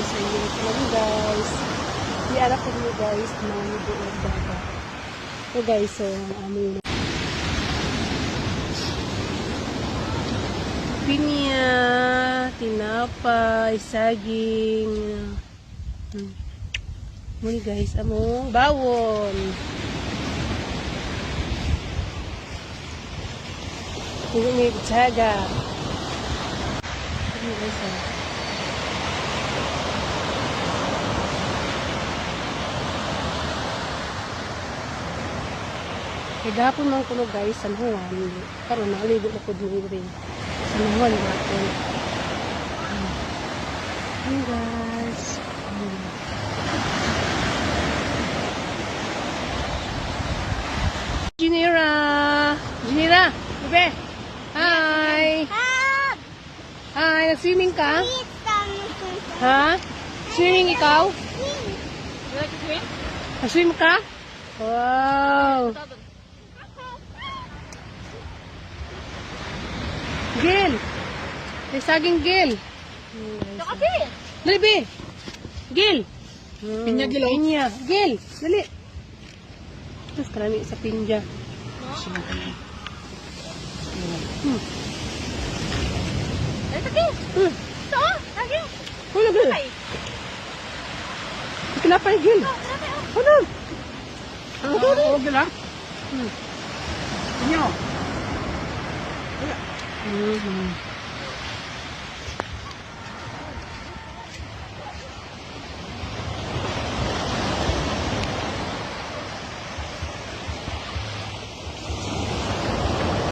Sa inyo. Salamat, guys. Di ara ko niyo, guys, mga buod dagat. So guys, so ang aming pinya, tinapay, saging. Muni, guys, among bawon. Hindi may tsaga. Ano, guys, ah. Kay gahapon man kuno, guys, San Juan. Karon nakaligo na pud mi rin. San Juan gahapon. Ayun, guys. Junira! Junira! Bebe! Hi! Hi! Nag-swimming ka? Ha? Swimming ikaw? You like to swim? Nag-swim ka? Wow! Gil! May saging, Gil! Nakapi! Dali, be! Gil! Pinya, Gil, oh. Pinya. Gil! Dali! Tapos karami sa pinya. Ay, taki! Ito, oh! Lagi! Ano, Gil? Ay! Kinapay, Gil. Ano? Oo, okay lang. Inyo.